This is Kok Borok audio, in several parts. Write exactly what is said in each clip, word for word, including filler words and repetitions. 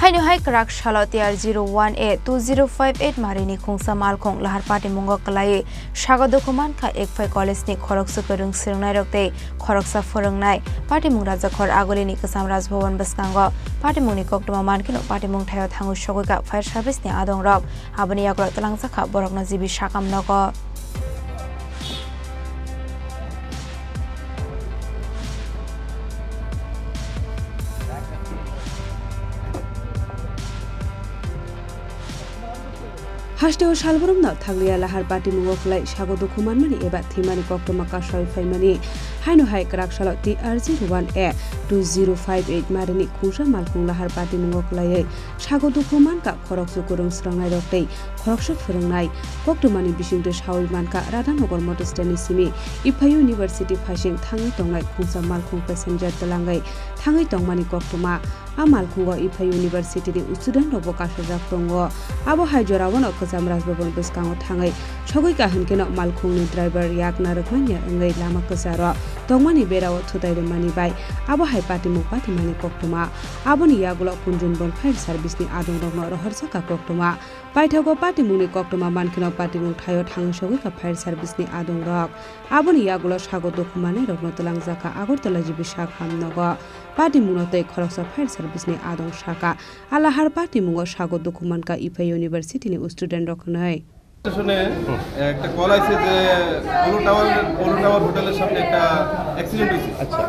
Haino hai kwrak salo T R zero one A two zero five eight marini khungsa malkhung lahar patimungo kwlaiwi sago dukhu mankha Ikphai College ni khoroksa kwrwng swrwngnairok tei khoroksa phwrwngnai. Patimung Rajakhor Agulini Kwcham Rajbhavan bwskango patimungni koktwma mankheno patimung thaio thangwi sogwikha fire service ni adongrok. Aboni yagulo twlangjakha borokno G B sakam nogo. Hasteo salbrumno thanglia lahar patimungo kwlai sago dukhu manmani eba thwimani koktwma kasoi phaimani. Haino hai kwrak salo T R zero one A two zero five eight marini khungsa malkhung lahar patimungo kwlaiwi sago dukhu mankha khoroksa kwrwng swrwngnairok tei khoroksa phwrwngnai. Koktwmani bisingtwi sawi mankha Radhanagar motor stand ni simi Ikphai University phaising thangwi tongnai khungsa malkhung passenger twlangwi thangwi tongmani koktwma. A malkhungo Ikphai University ni student rokbo kasijak tongo. Abo hai jorao no Kwcham Rajbhavan bwskango thangwi sogwi kaham kheno malkhungni driver yak narwkmanya wngwi lama kwcharo tongmani berao thutai rwmani bai abo hai patimung patimani koktwma. Aboni yagulo Kunjunbon fire service ni adongrokno rohorjakha koktwma. Paithago patimungni koktwma mankheno patimung thaio thangwi sogwikha fire service ni adongrok. Aboni yagulo sago dukhu manwirokno twlangjakha Agartala G B sakam nogo. Patimungno tei khoroksa fire service ni adong sakha. Alahar patimungo sago dukhu mankha Ikphai University ni student rok hwnwi. স্টেশনে একটা কল আইছে যে polo tower, polo tower হোটেলের সামনে একটা অ্যাক্সিডেন্ট হয়েছে। আচ্ছা।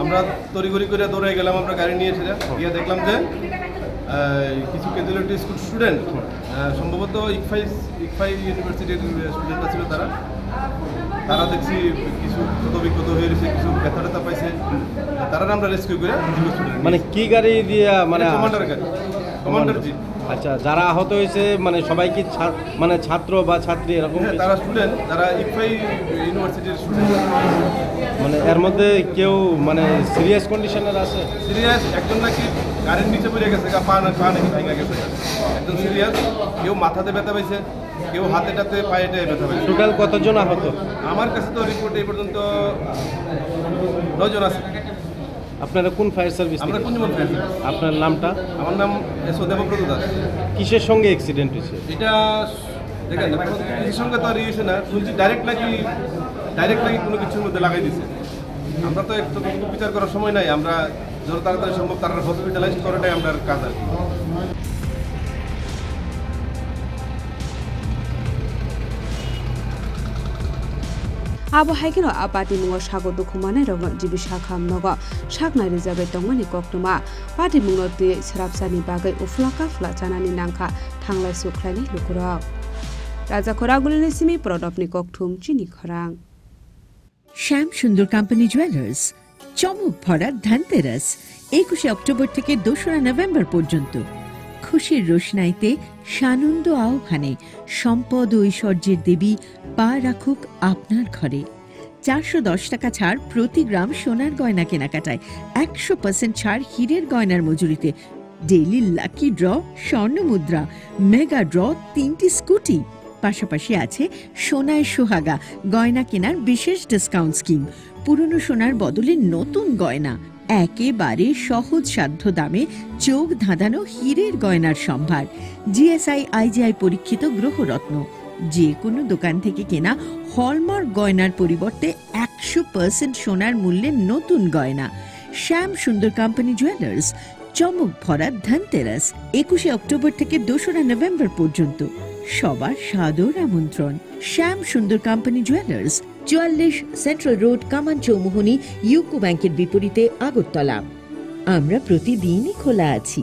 আমরা তড়িঘড়ি করে দৌড়ে গেলাম, আমরা গাড়ি নিয়ে এসে গিয়ে দেখলাম যে আহ, কিছু ক্যাজুয়ালিটি স্কুল স্টুডেন্ট, আহ, সম্ভবত ইকফাই, ইকফাই ইউনিভার্সিটির স্টুডেন্ট ছিল তারা। তারা দেখছি কিছু ক্ষত বিক্ষত হয়ে রয়েছে, কিছু ব্যথা ট্যাথা পাইছে। তারা আমরা রেস্কিউ করে জিজ্ঞেস করে মানে কি গাড়ি দিয়া, মানে কমান্ডার গাড়ি, কমান্ডার জিপ। আচ্ছা, যারা আহত হয়েছে, মানে, সবাই কি ছা-, মানে, ছাত্র বা ছাত্রী এরকম হ্যাঁ, কিছু? তারা স্টুডেন্ট, তারা ইকফাই ইউনিভার্সিটির স্টুডেন্ট। মানে, এর মধ্যে কেউ, মানে, সিরিয়াস কন্ডিশনের আছে? সিরিয়াস, একজন নাকি গাড়ির নিচে পড়ে গেছে, গা, পা না-, পা নাকি ভেঙে গেছে। একজন সিরিয়াস, কেউ মাথাতে ব্যথা পাইছে, কেউ হাতে টাতে, পায়ে টায়ে ব্যথা পাইছে। টোটাল কতজন আহত? আমার কাছে তো রিপোর্ট এই পর্যন্ত নয় জন আছে। আপনারা কোন ফায়ার সার্ভিস আমরা থেকে? Kunjaban fire service. আপনার নামটা? আমার নাম এস ও দেবব্রত দাস। কিসের সঙ্গে অ্যাক্সিডেন্ট হয়েছে? এটা দেখেন, এখন কিসের সঙ্গে তো আর ইয়ে হয়েছে না, শুনছি ডাইরেক্ট নাকি, ডাইরেক্ট নাকি কোনো কিছুর মধ্যে লাগাই দিছে। আমরা তো এক, ততটুকু বিচার করার সময় নাই, আমরা যত তাড়াতাড়ি সম্ভব তারা হসপিটালাইজ করাটাই আমরা কাজ আর কি। Abo hai kheno a patimungo sago dukhu manai rokno G B sakam nogo saknai rijagwi tongmani koktwma. Patimungno twi srapsani bagwi uphla kaphla chanani nangkha thanglai sukhlainai lukurok. Raja Khoragulini simi Prodopni kokthum chini khorang. শ্যাম সুন্দর company jewellers, চমক ভরা ধনতেরাস, একুশে অক্টোবর থেকে দোসরা নভেম্বর পর্যন্ত। খুশির রোশনাইতে সানন্দ আহ্বানে সম্পদ ও ঐশ্বর্যের দেবী পা রাখুক আপনার ঘরে। চারশো দশ টাকা ছাড় প্রতি গ্রাম সোনার গয়না কেনাকাটায়, একশো পার্সেন্ট ছাড় হীরের গয়নার মজুরিতে, ডেইলি লাকি ড্র, স্বর্ণ মুদ্রা, মেগা ড্র, তিনটি স্কুটি। পাশাপাশি আছে সোনায় সোহাগা গয়না কেনার বিশেষ ডিসকাউন্ট স্কিম। পুরনো সোনার বদলে নতুন গয়না, একেবারে সহজসাধ্য দামে চোখ ধাঁধানো হীরের গয়নার সম্ভার। G S I I G I পরীক্ষিত গ্রহরত্ন। যে কোনো দোকান থেকে কেনা হলমার্ক গয়নার পরিবর্তে একশো পার্সেন্ট সোনার মূল্যে নতুন গয়না। শ্যাম সুন্দর কোম্পানি জুয়েলার্স, চমক ভরা ধনতেরাস, একুশে অক্টোবর থেকে দোসরা নভেম্বর পর্যন্ত। সবার সাদর আমন্ত্রণ। শ্যাম সুন্দর কোম্পানি জুয়েলার্স, চুয়াল্লিশ সেন্ট্রাল রোড, কামান চৌমুহনী, ইউকো ব্যাংকের বিপরীতে, আগরতলা। আমরা প্রতিদিনই খোলা আছি।